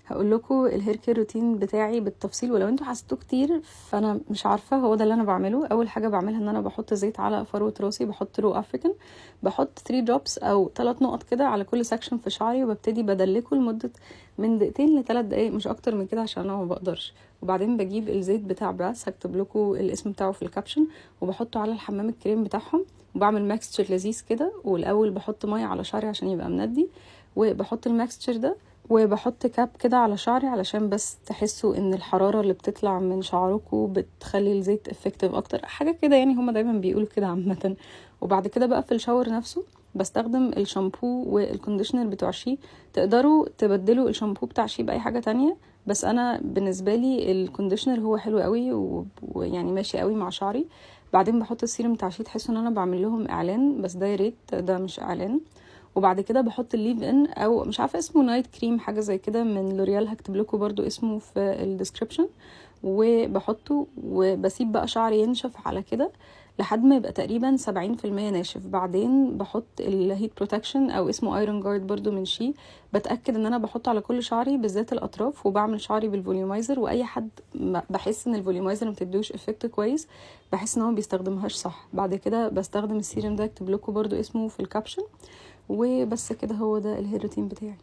هقول لكم ال hair care routine بتاعي بالتفصيل، ولو انتوا حسيتوه كتير فانا مش عارفه، هو ده اللي انا بعمله. اول حاجة بعملها ان انا بحط زيت على فروه راسي، بحط Raw African، بحط 3 drops او 3 نقط كده على كل section في شعري، وببتدي بدلكه لمدة من دقيقتين ل3 دقايق، مش اكتر من كده عشان انا ما بقدرش. وبعدين بجيب الزيت بتاع براس، هكتب لكم الاسم بتاعه في ال caption، وبحطه على الحمام الكريم بتاعهم، وبعمل mixture لذيذ كده. والاول بحط مية على شعري عشان يبقى مندي، وبحط ال mixture ده، وبحط cap كده على شعري علشان بس تحسوا ان الحرارة اللي بتطلع من شعركم بتخلي الزيت effective اكتر، حاجة كده يعني، هما دايما بيقولوا كده عامة. وبعد كده بقى في ال shower نفسه بستخدم الشامبو وال conditioner بتوع شي. تقدروا تبدلوا الشامبو بتاع شي باي حاجة تانية، بس انا بالنسبة لي ال conditioner هو حلو قوي ويعني ماشي قوي مع شعري. بعدين بحط السيرم بتاع شي. تحسوا ان انا بعمل لهم اعلان، بس ده يا ريت ده مش اعلان. وبعد كده بحط ال leave in او مش عارفه اسمه night cream، حاجة زي كده من لوريال، هكتب لكم برضو اسمه في ال description، وبحطه وبسيب بقى شعري ينشف على كده لحد ما يبقى تقريبا 70% ناشف. بعدين بحط ال heat protection او اسمه iron guard برضو من شي. بتاكد ان انا بحطه على كل شعري بالذات الاطراف، وبعمل شعري بال volumizer. واي حد بحس ان ال volumizer ما بتدوش effect كويس، بحس ان هو ما بيستخدمهاش صح. بعد كده بستخدم السيرم ده، اكتب لكم برضو اسمه في ال caption. وبس كده، هو ده ال hair routine بتاعي.